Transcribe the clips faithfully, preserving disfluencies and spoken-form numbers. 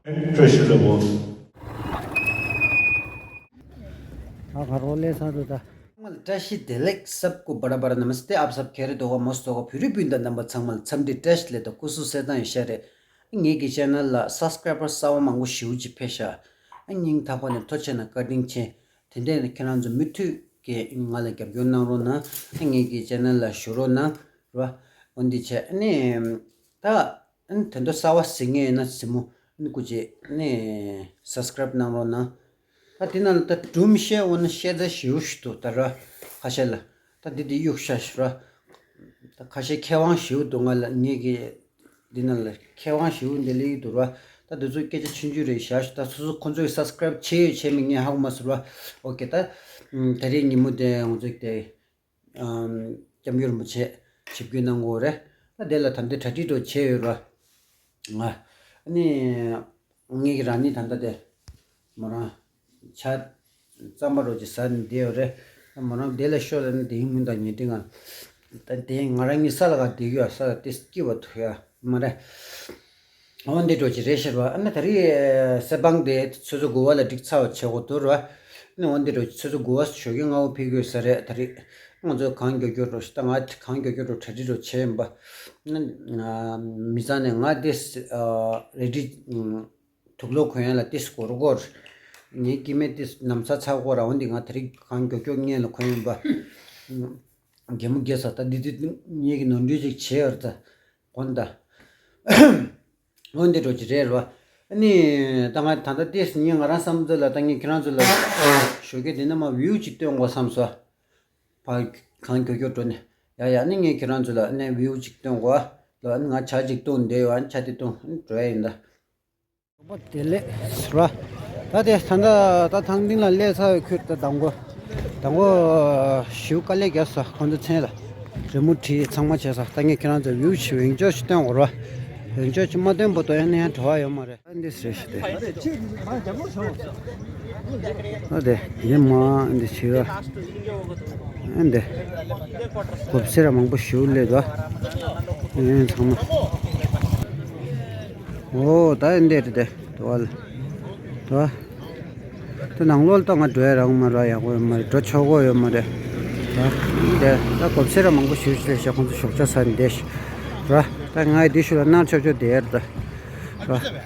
བཀྲ་ཤིས་ལྷུན་པོ། ད་ག་རོ་ལས་ས་རུ་ད། བཀྲ་ཤིས་བདེ་ལེགས། सबको बड़ा बड़ा नमस्ते। आप सब खैरियत होगा, मस्त होगा, བོད་རིགས་སྤུན་ཟླ་རྣམ་པ་ཚང་མ་ལ་འཚམས་འདྲི་བཀྲ་ཤིས་བདེ་ལེགས་དང་སྐུ་གཟུགས་གསལ་ཐང་ཡོད་ཤག་རེད། ངེད་ཀྱི་ཆེ་ནལ་ལ་སབ་སི་ཀ་རའི་བར་གསར་པ་མང་པོ་ཞེ་པོ་ཅིག་ཕེབས་ཤག་ཨ་སྙིང་ཐག་པ་ནས་ཐུགས་རྗེ་ཆེ་གནང་། བཀའ་དྲིན་ཆེ། དེ་འདྲས་ནས་ཁྱེད་རང་ཚོ་མུ་མཐུད་ཀྱིས་ང་ལ་རྒྱབ་སྐྱོར་གནང་རོགས་གནང་། ཨ་ངེད་ཀྱི་ཆེ་ནལ་ལ་ཞུགས་རོགས་གནང་ར། འོ་འདི་བྱས་ཨ་ནི། ད། ཨ་ནི་དེ་འདྲ་གསར་པ་གཟིགས་མཁན་ཡིན་ན་གཟིགས་མོ། ཨ་ནི་སྐུ་མཁྱེན་ཨ་ནི་སབ་སི་ཀ་རའིབ་གནང་རོགས་གནང་། ད་དེ་ནང་ལ་ད་སྒྲུང་བཤད་འོ་ན་བཤད་ཚར་ཞེ་པོ་ཞིག་འདུག་ད་ར། ཁ་ཤས་ལ། ད་འདི་འདི་གཡུག་བཞག་ཞིག་ར། ད་ཁ་ཤས་མཁས་དབང་ཞེ་པོ་འདུག་ང་ལ་ངེད་ཀྱི་འདི་ནང་ལ་མཁས་དབང་ཞེ་པོ་འདི་སླེབས་ཀྱི་འདུག་ར། ད་འདི་ཚོ་སྐད་ཆ་ཆུང་ཆུང་རེད་བཞག་ཞིག་ད་སོ་སོ་ཁོ་ཚོས་སབ་སི་ཀ་རའིབ་བྱས་ཡོད་བྱས་མེད་ངས་ཧ་གོ་མ་སོང་ར། ཨོ་ཀེ་ད། ད་རེས་ཉིན་མོ་དེ་ང་ཚོ་དེ། སྐྱབས་མགོན་རིན་པོ་ཆེ་ཆིབས་བསྒྱུར་གནང་དགོས་རེད། ད་དེ་ལ་ད་ལྟའི་གྲ་སྒྲིག་འགྲོ་བྱས་ཡོད་ར། ང་ཨ་ནི་ངེད་ཀྱི་རང་ཉིད་ད་ལྟ་དེ་མོ་རང་ཆ་རྩམ་པ་རོ་ཅིག་ཟ་ནས་བསྡད་ཡོད་རེད། ད་མོ་རང་དེ་ལ་ཤོག་ལ་ནི་དེ་ཡིན་མིན་ད་ཉན་དྲི་ང་ད་དེ་ང་རང་གཉིས་ས་ལ་ག་བསྡད་ཡོད་ས་ལ་ཏིས་སྐྱིད་པ་ཐུག་ཡ་མ་རེད། འོ་འདི་འདྲ་ཅིག་རེད་ཤག་ར། ཨ་ནི་ད་རེས་གསེར་སྦང་དེ་ཆུ་ཚོད་དགུ་པ་ལ་འགྲིག་ཚར་བ་བྱེད་དགོས་འདུག་ར། ཨ་ནི་འོ་འདི་འདྲ་ཆུ་ཚོད་དགུ་པ་ཞོགས་ཀས་སྔ་པོ་ཕེབས་ཀྱི་ཡོད་ས་རེད། ད་རེས་ང་ཚོས་གང་མགྱོགས་མགྱོགས་འགྲོ་ཞིག་ད་ང་གང་མགྱོགས་མགྱོགས་འགྲོ་གྲ་སྒྲིག་འགྲོ་བྱས་ཡིན་པ། ཨ་ནི་མི་ཚང་ནས་ང་དེ་རེ་ཌི་དུག་ལོག་གོན་ཡ་ལ་ཏིས་སྐོར་སྐོར། ངའི་སྐྱེ་དམན་ཏིས་ནམ་ཚ་ཚ་སྐོར་ར། འོ་འདི་ང་ད་རེས་གང་མགྱོགས་མགྱོགས་སྔོན་ལ་གོན་ཡིན་པ། རྒན་མོ་རྒས་ས་ད་འདི་དུས་ངེད་ཀྱི་ནོར་འཁྲུལ་ཅིག་བྱས་ཡོད་རེད་ད། དགོངས་དག་འོ་འདི་འདྲ་ཅིག་རེད་རོ། ཨ་ནི། ད་ང་ད་ལྟ་ཏིས་ངས་ང་རང་བསམ་ཚུལ་ལ་ད་ངས་ཁྱེད་རང་ཚོ་ལ་ཞོགས་ཀས་འདི་ན་མ་བིའུ་ཅིག་སྟོན་དགོས་བསམ་སོང་། ཕ་གང་མགྱོགས་མགྱོགས་འགྲོ་ནས། ཡ་ཡ་ཨ་ནི་ངས་ཁྱེད་རང་ཚོ་ལ་ཨ་ནི་བིའུ་ཅིག་སྟོན་དགོས་ལ། ཨ་ནི་ང་ཇ་ཅིག་བཏུང་བསྡད་ཡོད། ཨ་ནི་ཇ་དེ་བཏུང་ཨ་ནི་འགྲོ་ཡ་ཡིན་ད། བདེ་ལེགས་ར། ད་དེ་ད་ལྟ་ད་ཐང་སྟེང་ལ་སླེབས་ཚར་བའི་ཁུལ་ད་དང་པོ། དང་པོ་ཞིའུ་དཀའ་ལས་བརྒྱབ་སོང་ཁོང་ཚོ་མཚན་ལ། རི་མོ་བྲིས་ཚང་མ་བྱས་སོང་། ད་ངས་ཁྱེད་རང་ཚོ་བིའུ་ཞིག་འོན་ཅོག་ཞིག་སྟོན་དགོས་ར། འོན་ཅོག་ཞིག་མ་སྟོན་བར་དུ་ཡང་ནས་ཡང་བྲོ་བ་ཡོད་མ་རེད། ཨ་འདི་རེད་ཤི་དེ། ཨ་དེ་ཡེ་མ་འདི་བྱེད་ར། ཨ་འདི། གོབ་སེ་ར་མང་པོ་ཞིའུ་སླེབས་འདུག་ཨ་ཚང་མ། ཨོ་ད་ཨ་འདི་རེད་དེ། དོ་ཨལ། དོ། དེ་ནང་ལོགས་ལ་ད་ང་འགྲོ་ཡ་རག་མ་ར། ཡག་པོ་ཡོད་མ་རེད། འགྲོ་ཆོག་གོ་ཡོད་མ་རེད། ད་དེ་ད་གོབ་སེ་ར་མང་པོ་ཞིག་ཞིག་ལས་ཤག་ཁོང་ཚོ་ཞོགས་ཇ་ཟ་ནས་བསྡད་ཤག་ར། ད་ང་ཡི་དེ་ཤུ་ལ་ནར་ཆོག་ཆོག་བསྡད་ཡ་རེད་ད། ར།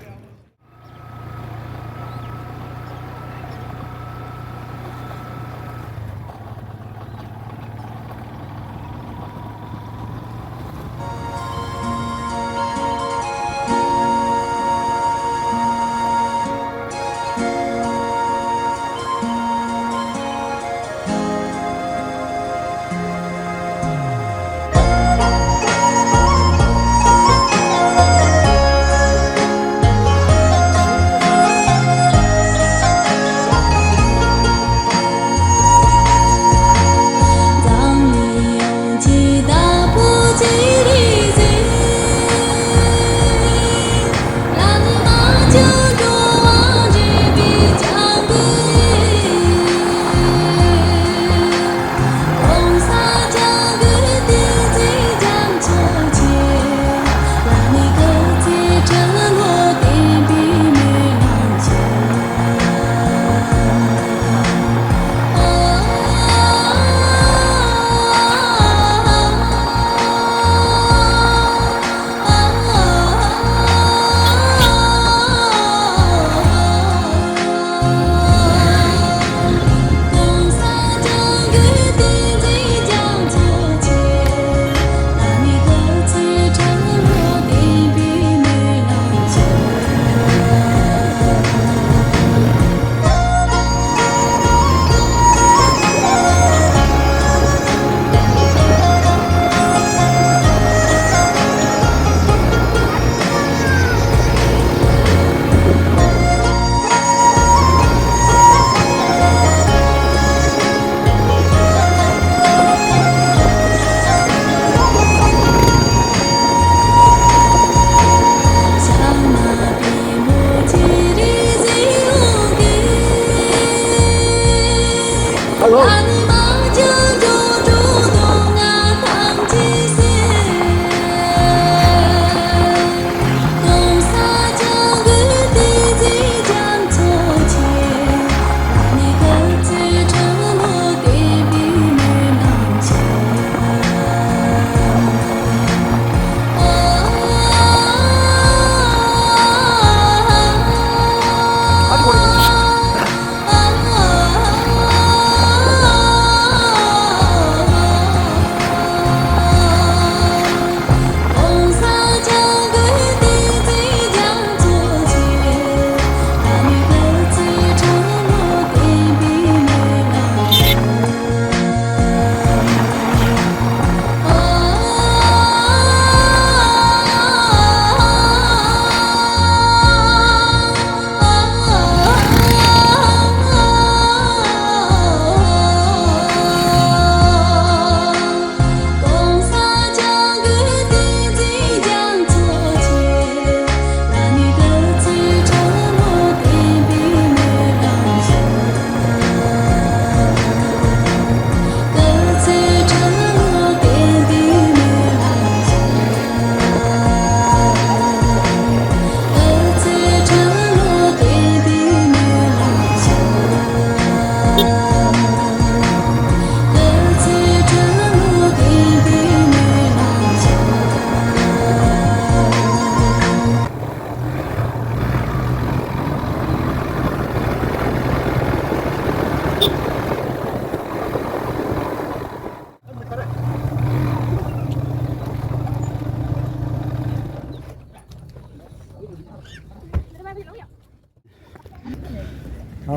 ད་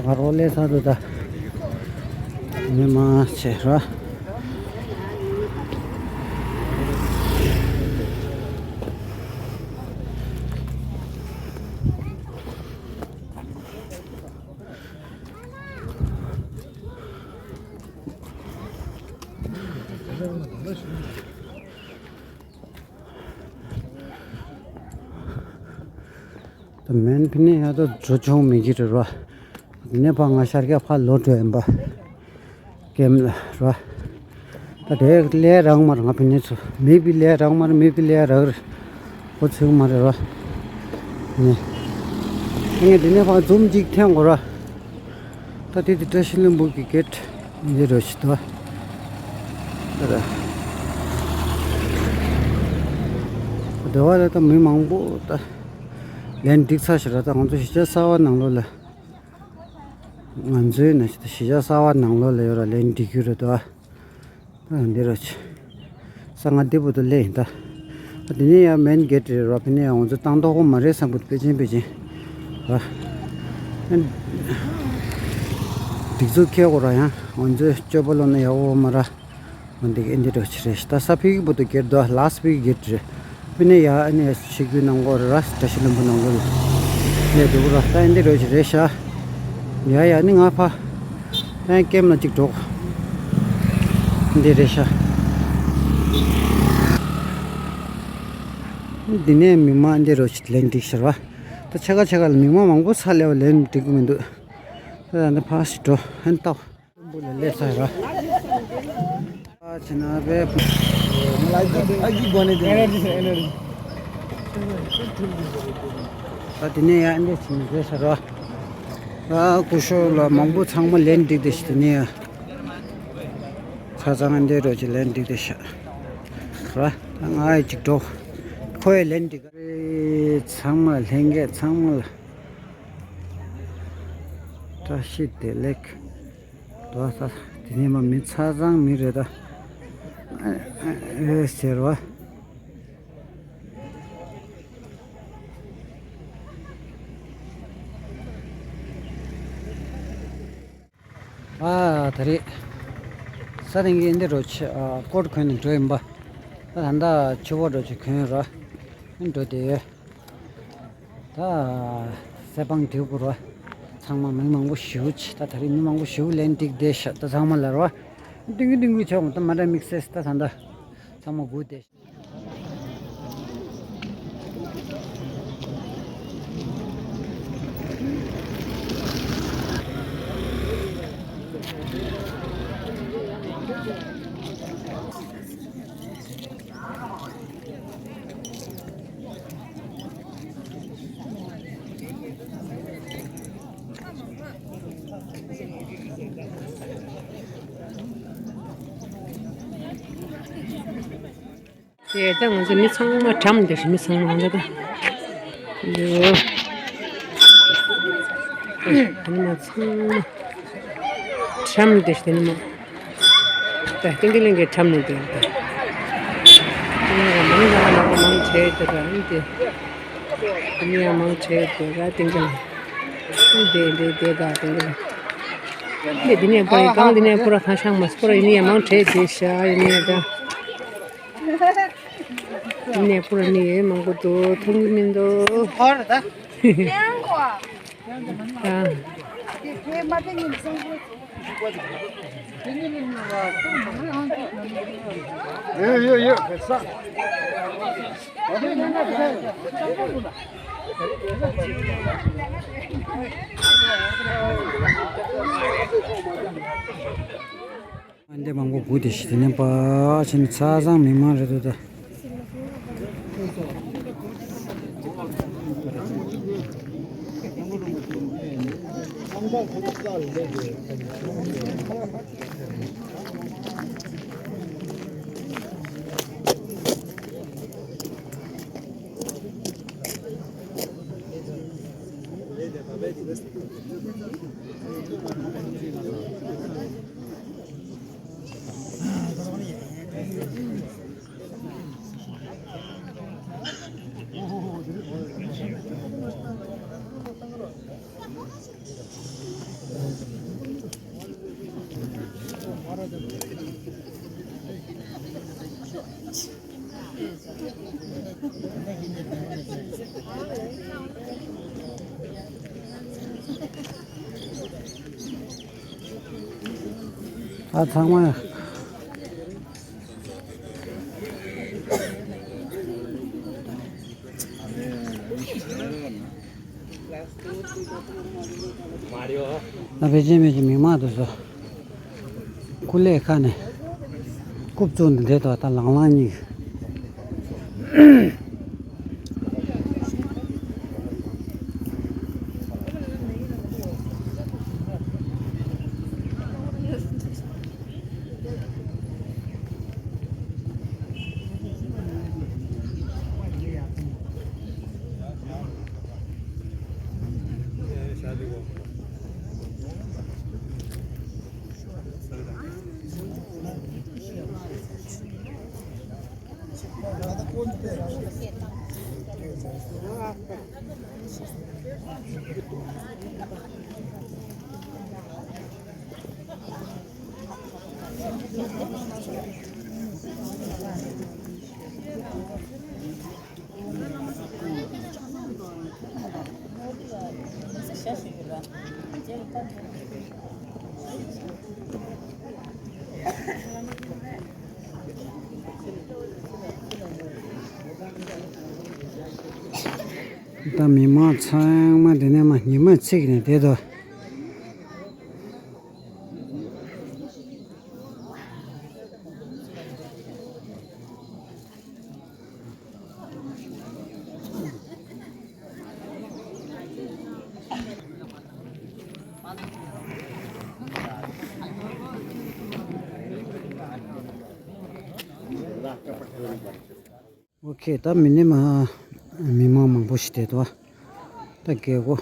ག་རོ་ལས་ས་དུ་ད་མི་མང་ཆེ་ར། ད་མེན་ཕི་ནི་ཡ་ད་འགྲོ་ཆོག་མི་གི་རེད་ར། ནེ་པ་ང་ཤར་རྒྱག་ཕ་ལོ་འགྲོ་ཡིན་པ། ཀེམ་ལ་ར། ད་དེ་ལས་རང་མར་ང་ཕི་ནི་ཚོ་མི་བི་ལས་རང་མར་མི་བི་ལས་རག་རེད། ཁོ་ཚོས་མ་རེད་ར། ནི། ངས་དེ་ནས་ཕར་འཛུམ་གཅིག་འཐེན་དགོས་ར། ད་དེ་དེ་བཀྲ་ཤིས་ལྷུན་པོ་གི་གེ་ཊི་འདི་རུ་ཞིག་ཏུ། ད་ར། དེ་བ་ལ་ད་མི་མང་པོ་ད་ལན་འགྲིག་ཚར་ཞིག་ར། ད་ང་ཚོ་གཞིས་ཆགས་གསར་པ་ནང་ལོགས་ལ། ང་ཚོའི་ན་གཞིས་ཆགས་གསར་པ་ནང་ལོགས་ལ་ཡོད་ར་ལན་འགྲིག་རྒྱུ་རེད་དོ། ཨ་འདི་ར་ཆེ། ས་ང་འདི་བུ་དུ་ལེ་ཡིན་ད། ཨ་འདི་ནས་ཡང་མེན་གེ་ཊི་རེད་ར། ཕི་ནས་ཡང་ང་ཚོ་བཏང་མདོག་པོ་མ་རེད་བསམ་གི་འདུག་པེ་ཅིན་པེ་ཅིན། ར། སྒྲིག་འཛུགས་ཁེ་གོ་ར་ཡང་ང་ཚོའི་སྤྱོད་པ་ལོ་ན་ཡག་པོ་མ་ར། འོན་ཏེ་ཨེ་འདི་འདྲ་ཅིག་རེད་ཤག་ད་ས་ཕི་གི་བུ་དུ་གེ་ཊི་དོ་ལ་ས་ཕི་གི་གེ་ཊི་རེད། ཕི་ནས་ཡ་ཨ་ནི་ཆིག་བུའི་ནང་སྐོར་ར་བཀྲ་ཤིས་ལྷུན་པོ་ནང་ལོགས་ལ་སླེབས་འགྲོ་གི་ར། ད་ཨེ་འདི་འདྲ་ཅིག་རེད་ཤག་ཡ་ཡ་ནི་ང་ཕ་ད་ཀེམ་ལ་ཅིག་འགྲོ། འདི་རེད་ཤག་འདི་ནས་མི་མང་འདི་འདྲ་ཅིག་ལན་འགྲིག་ཤག་ར། ད་ཆ་ག་ཆ་ག་ལ་མི་མང་མང་པོ་ས་སླེབས་པ་ལན་འགྲིག་གི་མི་འདུག་ད་ད་ཕ་ཞིག་འགྲོ་ཨན་ཏོ། ལས་ས་ར། ཨ་ཆེ་ན་བེ། ཨ་ཀི་གོ་ནེ་དེ། ད་དེ་ནས་ཡང་འདི་ཆེ་ན་བེ་ས་ར། ཨ་ཀུ་ཤོ་ལ་མང་པོ་ཚང་མ་ལན་འགྲིག་དེ་ཤི་དེ་ནས་ཡ། ཁ་ཚང་འདི་རོ་ཅི་ལན་འགྲིག་དེ་ཤ། ར། ང་ཡི་ཅིག་འགྲོ། ཁོ་ཡི་ལན་འགྲིག་ཚང་མ་ལྷན་རྒྱས་ཚང་མ་ལ། བཀྲ་ཤིས་བདེ་ལེགས། དོ་ས་དེ་ནས་མ་མི་ཆ་ཚང་མི་རེད་ད། ཨེ་ཟེར་བ། ཨ་ད་རེས་ས་སྟེང་གི་འདི་རུ་ཆ་ཀོ་ཊི་གོན་ནས་འགྲོ་ཡིན་པ། ད་ད་ལྟ་ཆུ་བོ་འགྲོ་ཆུ་གོན་ར་འགྲོ་དེ། ད་སེ་པང་དེའུ་གུ་ར་ཚང་མ་མི་མང་པོ་ཞེ་པོ་ཅིག་ད་ད་རེས་མི་མང་པོ་ཞེ་པོ་ལན་འགྲིག་བསྡད་ཤག་ད་ཚང་མ་ལ་ར་ཏིང་གི་ཏིང་གི་ཆོག་ད་མ་འདྲ་དམིགས་བསལ་ད་ད་ད་ཚང་མ་སྒུག་བསྡད་ཤག་དེ་ད་ང་ཚོ་མི་ཚང་མ་གྲམ་དེ་མི་ཚང་མ་ང་ཚོ་ད་ཡོ། ཨ་ནི་མ་ཚང་མ་གྲམ་དེ་དེ་ནི་མ། ད་ཏིང་གི་ལིང་གི་ཁྲམ་ནས་དེ་ད། ཏིང་གི་མང་ང་ལ་མང་ཆེ་དེ་ད་ཨིན་དེ། ཏིང་གི་མང་ཆེ་དེ་ད་ཏིང་གི་ལིང་། དེ་དེ་དེ་ད་ཏིང་གི་ལིང་། དེ་དེ་ནས་པ་ཡི་གང་དེ་ནས་པུ་ར་ཁ་ཤང་མ་སྤུ་ར་ཡིན་ཡ་མང་ཆེ་དེ་ཤ་ཡིན་ཡ་ད། དེ་ནས་པུ་ར་ནི་ཡེ་མང་པོ་འདུག་མཐོང་གི་མི་འདུག་ཨ། ཨ་འདི་མང་པོ་སྒུག་དེ་ཤི་དེ་ནས་པ་ཕྱིན་ཚ་ཚང་མི་མང་རེད་འདུག་ད། ད་ཚང་མ། ད་ཕལ་ཆེར་ཕལ་ཆེར་མི་མང་དུ་སོ། སྐུ་ལས་ཁ་ནས་རྐུབ་བཙུགས་ནས་བསྡད་དོ། ད་ལང་ལང་གཉིས། ད་མི་མང་ཚང་མ་འདི་ནས་མ་ཉི་མ་ཚིག་ནས་བསྡད་དོ། ཨོ་ཁེ། ད་མི་ནི་མ་མི་མང་མང་པོ་ཞིག་བསྡད་འདུག་ད་རྒྱལ་སྒོ་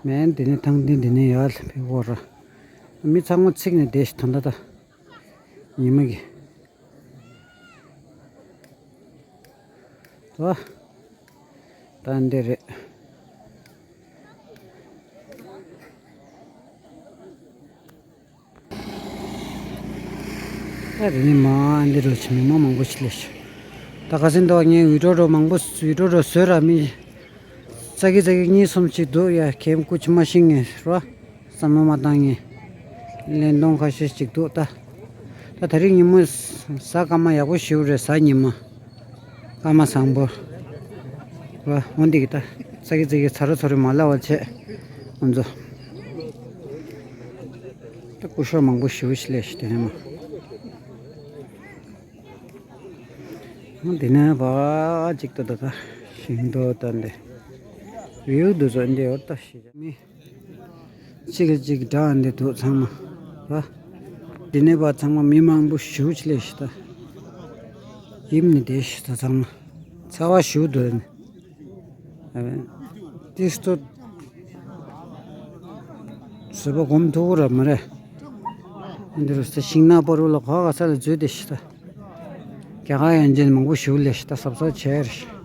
མེད་འདི་ནས་ཐང་འདི་འདི་ནས་ཡར་ཕེབས་འོ་ར། མི་ཚང་མ་ཚིག་ནས་བསྡད་ཤག་ད་ལྟ་ད་ཉི་མ་གི་ད་ད་འདི་རེད། ཨ་རི་ནི་མ་འདི་རུ་ཆེ་མི་མང་མང་པོ་ཞིག་ལས་ཤག་ད་ཁ་སང་འདུག་ངས་ཝི་ཌི་ཡོ་མང་པོ་ཝི་ཌི་ཡོ་བཟོས་ར། མི་ཙག་གི་ཙག་གི་གཉིས་གསུམ་ཅིག་འདུག་ཡ། ཁྱེད་སྐུ་མཁྱེན་མ་ཤེས་ངེས་རོ། བསམ་བློ་མ་བཏང་ངེས། བརླན་གཏོང་ཁ་ཤས་ཅིག་འདུག་ད་ད་ད་རིང་ཉིན་མོ་གཟའ་སྐར་མ་ཡག་པོ་ཞེ་པོ་རེད། གཟའ་ཉི་མ། སྐར་མ་བཟང་པོ། རོ། འོན་ཏེ་གི་ད་ཙག་གི་ཙག་གི་ཚ་རོ་ཚ་རོ་མ་ལབ་པ་བྱས། ང་ཚོ་ད་སྐུ་ཞབས་མང་པོ་ཞེ་པོ་ཞིག་ལས་ཤག་དེ་ནས་མ། འདི་ནས་བ་ཅིག་ཏུ་ད་ད་ཤིང་ཏོག་ད་འདི་ཡུལ་དུ་ཚོ་འདི་འོ་ད་ཤི་མི་གཅིག་གིས་གཅིག་འདྲ་འདི་འདུག་ཚང་མ་ར། འདི་ནས་བ་ཚང་མ་མི་མང་པོ་ཞེ་པོ་ཅིག་སླེབས་ཤག་ད་ཡིབ་ནས་བསྡད་ཤག་ད་ཚང་མ་ཚ་བ་ཞེ་པོ་འདུག་ཏིས་ཏོ་བཟོད་པ་སྒོམ་ཐུབ་ཀྱི་རེད་མ་རེད། འདི་རུ་ཤིང་ནགས་པོ་རུ་ལ་ག་ག་ས་ལ་འཛུལ་བསྡད་ཤག་ད་རྒྱ་གར་ཡན་ཆད་མང་པོ་ཞེ་པོ་སླེབས་ཤག་ད་གཟབ་གཟབ་བྱས་རེད།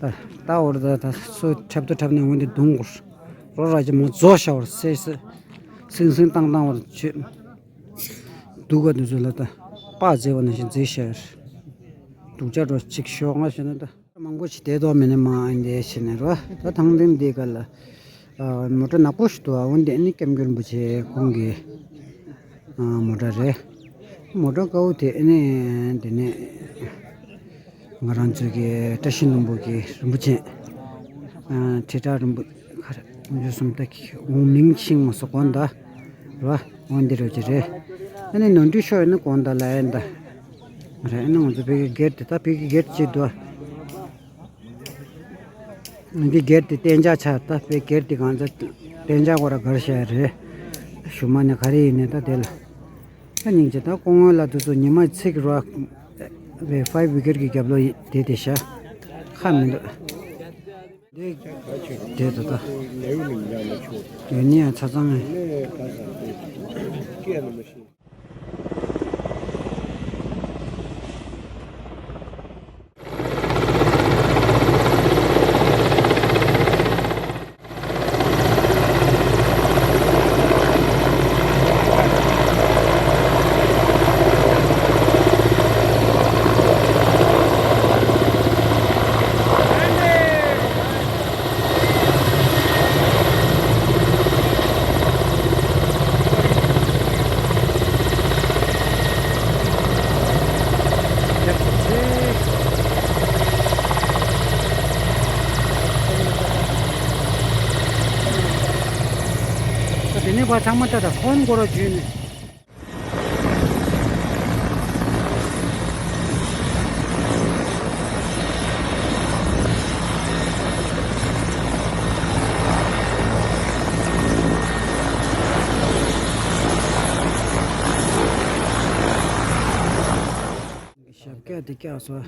ད་ལྟ་བར་ད་ད་སུ་འཁྲབ་ཏུ་འཁྲབ་ན་འོན་ཏེ་རྡུང་དགོས། རོ་ར་ཅིག་མོ་རྫོགས་ཤག་བར་སེ་སེ། སིང་སིང་ཏང་ཏང་བར་ཆུ་སྡུག་ག་འདི་ཚོ་ལ་ད་པགས་བརྫེས་པ་ནང་བཞིན་བརྫེས་ཤག་སྡུག་ཅག་འགྲོ་ཅིག་ཤོག་ང་ཞེ་ན་ད། མང་པོ་ཞིག་བསྡད་དོ་མེད་ན་མ་འདི་བྱས་ནས་རོ། ད་ཐང་འདི་འདི་ག་ལ་མོ་ཊ་ནག་པོ་ཞིག་འདུག་ཨ་འོན་ཏེ་ཨ་ནི་སྐྱབས་མགོན་རིན་པོ་ཆེ་ཁོང་གི་མོ་ཊ་རེད། མོ་ཊ་དཀར་པོ་དེ་ཨ་ནི་དེ་ནས་ང་རང་ཚོ་གི་བཀྲ་ཤིས་ལྷུན་པོ་གི་རིན་པོ་ཆེ། ཁྲི་ཕྲག་རིན་པོ་ཁ་ར་ཡོད་སུམ་ད་འོང་མིང་ཤིང་མ་སོགས་གོ་ད་ར་འོན་ཏེ་རོ་ཅི་རེད། ཨ་ནི་ནོར་འཁྲུལ་ཤོར་ཡོད་ན་གོང་ད་ལ་ཡིན་ད། རེད། ཨ་ནི་ང་ཚོ་བོད་ཀྱི་སྒེར་དེ་ད་བོད་ཀྱི་སྒེར་གཅིག་འདུག་འདི་སྒེར་དེ་གཏན་འཇགས་ཆགས་ད་བོད་སྒེར་དེ་གང་ཚ་གཏན་འཇགས་སྐོར་གར་བཤད་རེད། ཞུ་མ་ནི་ག་རེ་ཡིན་ནི་ད་དེ་ལ། ད་སྙིང་རྗེ་ད་སྐུ་ངོ་ལ་དུ་ཚོ་ཉི་མ་ཚིག་རོ། བའི་ཕའི་བི་ཀེར་གྱི་རྒྱབ་ལོ་དེ་དེ་ཤ་ཁ་མི་འདུག་དེ་དེ་དུ་ད་ཡོད་ནི་ཡང་ཆ་ཚང་ངས། དེ་ནས་ཕར་ཚང་མ་ད་ད་ཁོན་སྐོར་ར་བརྒྱུད་ནས། ཞབས་སྐྱ་འདི་སྐྱ་སོ།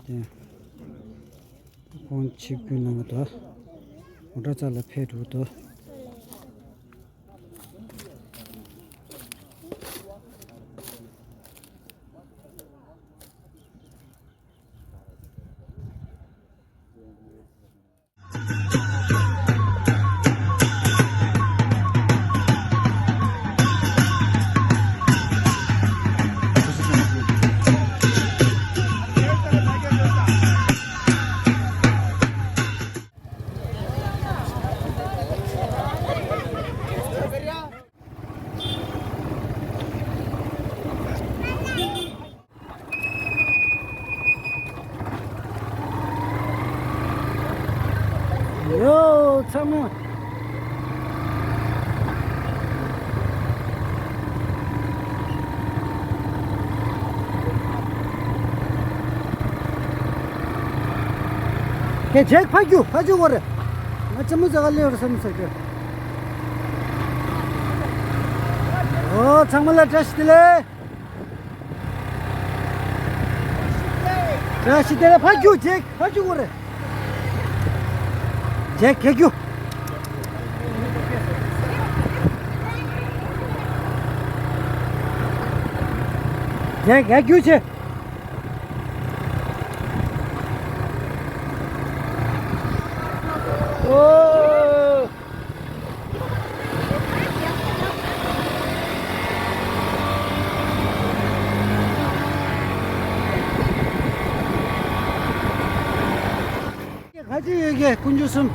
དེ། ཁོང་ཆིབས་བསྒྱུར་གནང་གི་འདུག་འོ་འདྲ་ཙམ་ལ་ཕེབས་འགྲོ་གི་འདུག་ཡོ། ཚང་མ། ཁྱེད་ཅེག་ཕ་རྒྱུ་ཕ་རྒྱུ་བོར། ང་ཅི་མོ་ཟ་ག་ལེ་བར་སམ་ཟ་རྒྱུ། ཨོ། ཚང་མ་ལ་བཀྲ་ཤིས་བདེ་ལེགས། བཀྲ་ཤིས་བདེ་ལེགས། ཕ་རྒྱུ་ཅེག་ཕ་རྒྱུ་བོར། ཅེག་ག་རྒྱུ། ཅེག་ག་རྒྱུ་ཆེ། ཨོ། ག་ཅི་ཡོད་གི་དཀོན་མཆོག་གསུམ།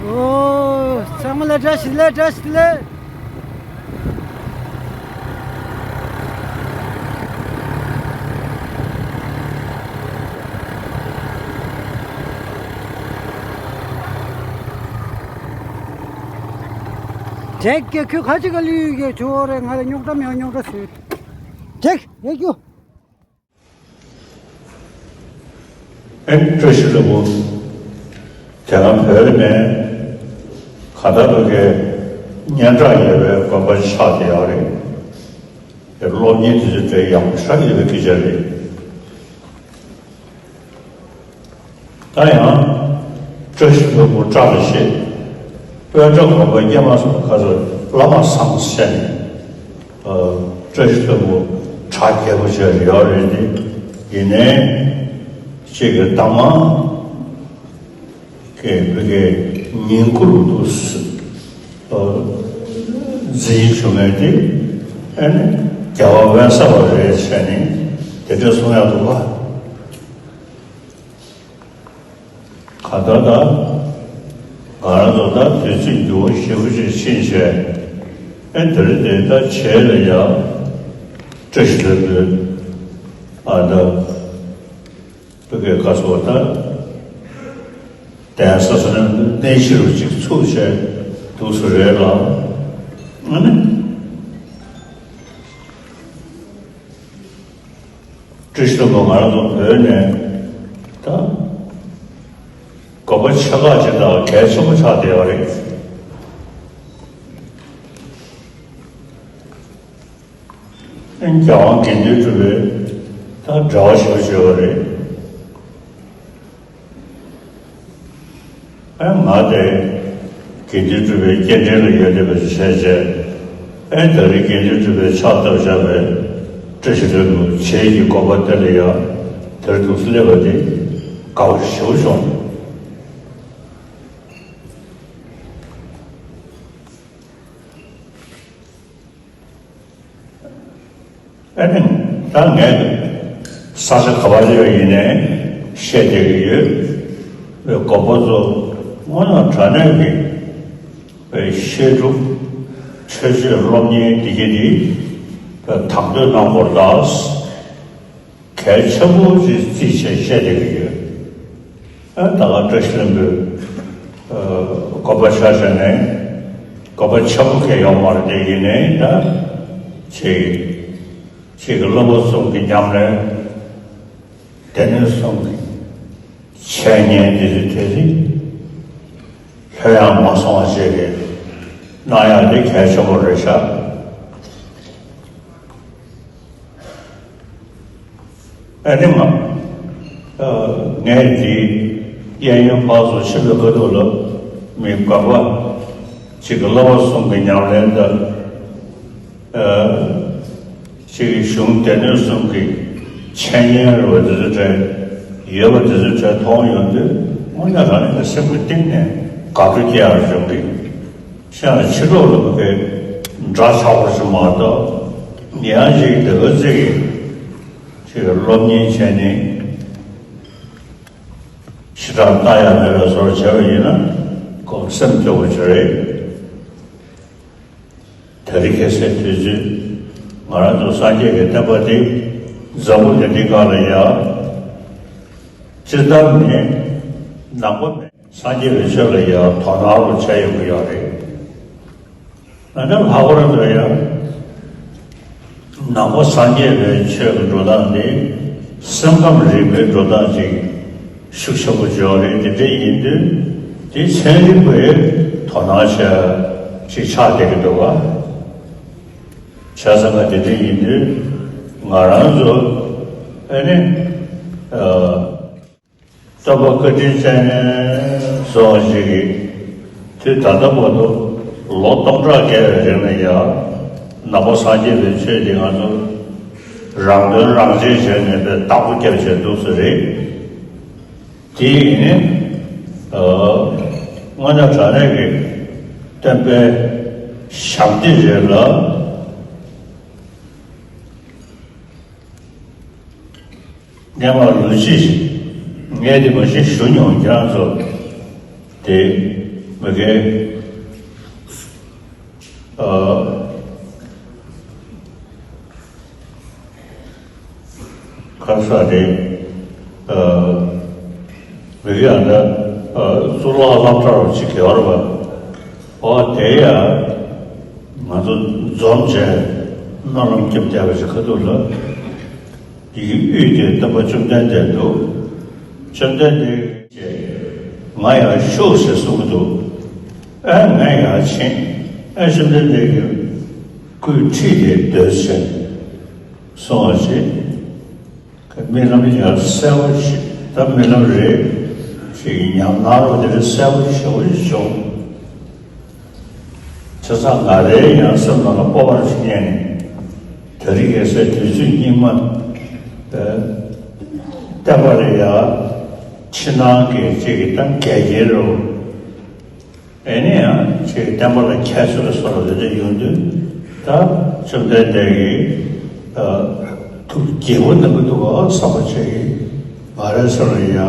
ཨོ། ཚང་མ་ལ་བཀྲ་ཤིས་བདེ་ལེགས། བཀྲ་ཤིས་བདེ་ལེགས། དྲེག་གི་ཁོས་ཁ་ཅིག་ག་ལུས་ཀྱི་ཆུ་བོ་རེད། ང་ལ་རྙོག་དྲ་མེད་པ་རྙོག་དྲ་བཟོས། དྲེག་རེད་རྒྱུ། ཨེ་བཀྲ་ཤིས་ལྷུན་པོ། དེ་སྔ་བོད་ནས་ག་ད་ལོ་གའི་སྙན་གྲགས་ཡོད་པའི་དགོན་པ་ཆགས་བསྡད་ཡོད་རེད། དེ་སློབ་གཉེར་དེ་ཚོ་དཔེ་ཡག་པོ་ཞེ་དྲག་ཡོད་པའི་སྐད་ཆ་རེད། ད་ཡང་བཀྲ་ཤིས་ལྷུན་པོ་བཀྲ་ལ་ཤེས། དཔལ་ཁྲ་དགོན་པ་སྙེ་མ་སོགས་ཁ་སོགས་བླ་མ་བཟང་ཟེར་ནས། བཀྲ་ཤིས་ལྷུན་པོ་གྲ་རྒྱས་པོ་བྱས་ཡོད་རེད་དེ། ཡིན་ནའི་ཅིག་གི་གཏའ་མ་གི་བོད་ཀྱི་ཉིང་ཁུ་རུ་དུ་འཛིན་བྱུང་བས་དེ། ཨ་ནི་རྒྱལ་བ་དབེན་ས་པ་རེད་བྱས་ནས་དེ་འདྲ་གསུང་ཡག་འདུག་བ། གང་ལྟར་ད། ང་རང་ཚོ་ད་དུས་ཚོད་འགྱུར་བ་ཞེ་པོ་ཅིག་ཕྱིན་བྱས། ཨེ་དེ་རིང་དེ་ད་བྱས་ལ་ཡ། བཀྲ་ཤིས་ལྷུན་པོའི་ཨ་ད་བོད་སྐད་ཁ་སོགས་ད་གདན་ས་སོ་ནས་གནས་གཞི་རུ་ཅིག་ཚུགས་བྱས་འདུག་སུ་རེད་ལ། ཨ་ནི། བཀྲ་ཤིས་ལྷུན་པོ་ང་རང་ཚོ་བོད་ནས་ད་དགོན་པ་ཆེ་ཁག་ཅིག་དང་གལ་ཆེན་པོ་ཆགས་བསྡད་ཡོད་རེད། ཨ་ནི་རྒྱལ་དབང་དགེ་འདུན་གྲུབ་པའི་ད་འབྲེལ་བ་ཞེ་པོ་ཅིག་ཡོད་རེད། ཨ་ང་དེ་དགེ་འདུན་གྲུབ་པའི་སྐྱེ་ཕྲེང་ལ་ཡོད་བསྡད་པ་ཞིག་བྱས་རྗེས། ཨེ་ད་རེས་དགེ་འདུན་གྲུབ་པའི་ཕྱག་བཏབ་བཞག་པའི་བཀྲ་ཤིས་ལྷུན་པོ་བྱེས་ཀྱི་དགོན་པ་དེ་ལ་ཡང་དེར་འདུག་སླེབས་པ་དེ་དགའ་པོ་ཞེ་པོ་བྱུང་། ཨ་ནི་ད་ངས་ས་ཆ་ག་པར་སླེབས་ཡིན་ནའི་བཤད་བསྡད་ཀྱི་ཡོད། བོད་དགོན་པ་ཚོ་དངོས་གནས་དྲང་གནས་ཀྱི་བཤད་སྒྲུབ་ཆོས་སྤྱོད་སློབ་གཉེར་འདི་ག་འདི་བོད་དམ་དོན་གནང་སྐོར་དང་། གལ་ཆེན་པོ་ཞིག་བརྩིས་བྱས་བཤད་བསྡད་ཀྱི་ཡོད། ཨ་ད་ག་བཀྲ་ཤིས་ལྷུན་པོའི་དགོན་པ་ཆ་བཞག་ནས་དགོན་པ་ཆེན་པོ་གང་ཡོད་མ་རེད་དེ། ཡིན་ནའི་ད་ཅིག་ཅིག་གི་བླ་མ་གསུམ་གྱི་ཉམས་ལེན། སྡེ་སྣོད་གསུམ་གྱི་འཆད་ཉན་འདི་ཚོ་དེ་རིང་ལྷོད་ཡངས་མ་སོང་བ་ཞིག་གི་གནང་ཡག་དེ་གལ་ཆེན་པོ་རེད་ཤག། ཨ་ནི་མ། ངས་འདི་གཡས་གཡོན་ཕར་ཚུར་ཕྱིན་པའི་ཁ་ཐུག་ལ་མི་དགོན་པ་གཅིག་གི་བླ་མ་གསུམ་གྱི་ཉམས་ལེན་དང་། གཅིག་གི་གཞུང་སྡེ་སྣོད་གསུམ་གྱི་འཆད་ཉན་རེད་པ། འདི་ཚོ་འདྲ་ཡོད་པ་འདི་ཚོ་འདྲ་མཐོང་ཡོང་དུས་དངོས་གནས་རང་ཉིད་ཀྱི་སེམས་ཀྱི་གཏིང་ནས་དགའ་སྤྲོ་སྐྱེ་ཡག་བྱུང་གི། ཤ་ཕྱི་ལོགས་ལ་གི་འདྲ་ཆགས་པ་ཞིག་མ་གཏོགས། ཡང་ཅིག་དེ་ག་ཚོད་ཀྱི་ཅིག་སློབ་གཉེར་བྱས་ནས་ཞེ་དྲག་ལྟ་ཡག་མེད་པའི་བཟོ་འདྲ་བྱས་པ་ཡིན་ན་ཁོ་སེམས་སྐྱོ་པོ་ཅིག་རེད། དེ་རིང་ཁ་སང་དུས་ཚོད་ང་རང་ཚོ་སངས་རྒྱས་ཀྱི་བསྟན་པ་འདི་འཛམ་བུ་གླིང་འདི་སྒང་ལ་ཡ་སྤྱིར་བཏང་ནས་ནང་པ་མེད། སངས་རྒྱས་པའི་ཆོས་ལ་ཡང་དོ་སྣང་རུ་བྱས་ཡོང་གི་ཡོད་རེད། ང་ཚོ་ལྷག་པར་དུ་ཡང་ནང་པ་སངས་རྒྱས་པའི་ཆོས་ཀྱི་འགྲོ་སྟངས་འདི་སེམས་ཁམས་རིག་པའི་འགྲོ་སྟངས་ཅིག་ཤུགས་ཆེན་པོ་ཅིག་ཡོད་རེད། དེ་འདྲ་ཡིན་དུས་དེ་ཚན་རིག་པས་དོ་སྣང་བྱས་ཅིག་ཆགས་བསྡད་ཀྱི་འདུག་ག། བྱས་ཙང་ང་དེ་འདྲ་ཡིན་དུས་ང་རང་ཚོ་ཨ་ནི་ཨ། སྟོན་པ་བཀའ་དྲིན་ཅན་སོགས་ཤིག་གིས་དུས་ད་ལྟ་བར་དུ་ལོ་སྟོང་ཕྲག་བརྒལ་བའི་རིང་ལ་ཡང་ནང་པ་སངས་རྒྱས་པའི་ཆོས་འདི་ང་ཚོ་རང་དོན་རང་གཅེས་བྱས་ནས་དཔེ་བདག་པོ་བརྒྱབ་བྱས་འདུག་ས་རེད། དེ་ཡིན་ནི་དངོས་གནས་དྲང་གནས་ཀྱི་བསྟན་པའི་ཞབས་འདེགས་རེད་ལ། སྔན་མ་ལོ་གཅིག་ངས་དེ་མ་གཞི་ཞུ་མྱོང་། ཁྱེད་རང་ཚོ་དེ་ མི་རྒན། ཨ། ཁ་ས་རེད། ཨ། མི་རྒན་ཨ་ད། ཨ། གཙུག་ལག་སློབ་གྲྭ་རུ་ཅིག་གི་བར་བ། ཨོ་དེ་ཡ། ང་ཚོ་འཛོམས་བྱས་སྨོན་ལམ་རྒྱབ་བསྡད་པ་ཞིག་ཁ་ཐུག་ལ། དེ་གི་དབུས་དེ་སྟོན་པ་བཅོམ་ལྡན་འདས་འདུག་བཅོམ་ལྡན་འདས་ཀྱིས་ང་ཡར་བཞུགས་ཞེས་གསུང་གི་འདུག་ཨ་ང་ཡར་ཕྱིན། ཨ་བཅོམ་ལྡན་འདས་ཀྱིས་སྐུའི་འཁྲིས་དེར་སྡོད་ཅེས་གསུང་བ་ཞིག་རྨི་ལམ་ཡང་གསལ་པོ་ཞིག་ད་རྨི་ལམ་རེད་ཅེས་ཉམས་སྣང་རོ་དེ་རིང་གསལ་པོ་ཞེ་པོ་ཞིག་བྱུང་། བྱས་ཙང་ང་རའི་ཡང་སེམས་ནང་ལ་སྤོབས་པ་ཞིག་རྙེད་ནས། དེ་རིང་ཁ་སང་དུས་ཚོད་སྙིགས་མ། ཨ། བསྟན་པ་ལ་ཡ། ཕྱི་ནང་གི་གཅིག་གི་ད་འགལ་རྐྱེན་རུ། ཨེ་ནི་ཡང་ཅིག་བསྟན་པ་ལ་ཁྱད་གསོད་ལ་སོགས་པ་དེ་འདྲ་ཡོང་དུས། ད་བཅོམ་ལྡན་འདས་ཀྱིས། ཨ། ཐུགས་དགྱེས་པོ་གནང་གི་འདུག་ག་བསམ་པ་ཅིག་ང་རའི་སེམས་ལ་ཡ།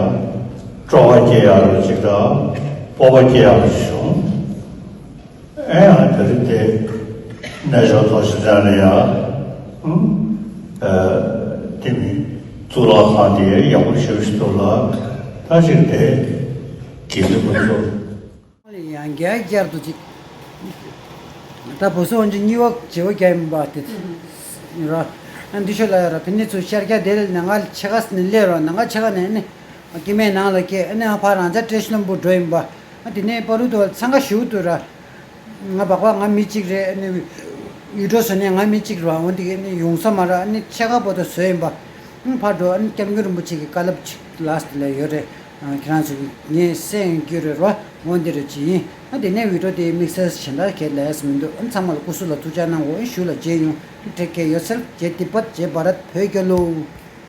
སྤྲོ་བ་སྐྱེ་ཡག་རུ་ཅིག་དང་། སྤོབས་པ་སྐྱེ་ཡག་རུ་ཅིག་བྱུང་། ཨེ་ཡང་དེ་རིང་དེ་གནས་མཆོག་ཐོག་ཞིག་དྲན་ལ་ཡ། ཨུམ། ཨ། དེ་མིན་གཙུག་ལག་ཁང་དེ་ཡག་པོ་ཞེ་པོ་ཞིག་འདུག་ལ། ད་ཅིག་དེ་དགེ་འདུན་པ་ཚོ། ཡང་བསྐྱར་བསྐྱར་དུ་ཅིག་ད་བུ་སོ་འོན་ཅིག་གཉིས་པ་བྱེད་པ་རྒྱག་ཡིན་པ་དེ་ར། ཨ་འདི་ཤོད་ལ་ཡ་ར་ཕན་ནི་ཚོ་ཤར་རྒྱ་དེ་ལ་ནང་ང་ཆེ་ཁ་ནི་ལས་ར་ནང་ང་ཆེ་ཁ་ནས་ནི། སྐྱེ་དམན་ནང་ལ་སྐྱེས་ཨ་ནི་ཧ་ཕ་རང་ཅག་བཀྲ་ཤིས་ལྷུན་པོ་འགྲོ་ཡིན་པ། ཨ་དེ་ནས་པ་རུ་དུ་འཚང་ཁ་ཞུ་དུ་ར། ང་སྦག་སྦག་ང་མི་གཅིག་རེད་ཨ་ནི། ཡུལ་གྲོ་ཟེར་ནས་ང་མི་གཅིག་རེད་བ་འོན་ཏེ་ཨ་ནི་ཡོང་ས་མ་ར་ཨ་ནི་ཆེ་ཁ་པོ་ཏོ་བཟོས་ཡིན་པ། ཨ་ཕར་འགྲོ་ཨ་ནི་སྐྱབས་མགོན་རིན་པོ་ཆེ་གི་བཀའ་སློབ་ཅིག་ལགས་དེ་ལ་ཡོད་རེད། ཁྱེད་རང་ཚོ་གི་ངས་གསན་ཡོང་རྒྱུ་རེད་ར་འོན་ཏེ་རེད་ཅི་ཡིན། ཨ་དེ་ནས་ཡུལ་གྲོ་དེ་དམིགས་བསལ་གཞན་དག་གལ་ལས་མི་འདུག་ཨ་ཚང་མ་ལ་སྐུ་གཟུགས་ལ་ཐུགས་ཅག་གནང་འོ་ཨ་ཞུ་ལ་མཇལ་ཡོང་། Take care yourself. Jai Tibetan, Jai Bharat, བོད་རྒྱལ་ལོ།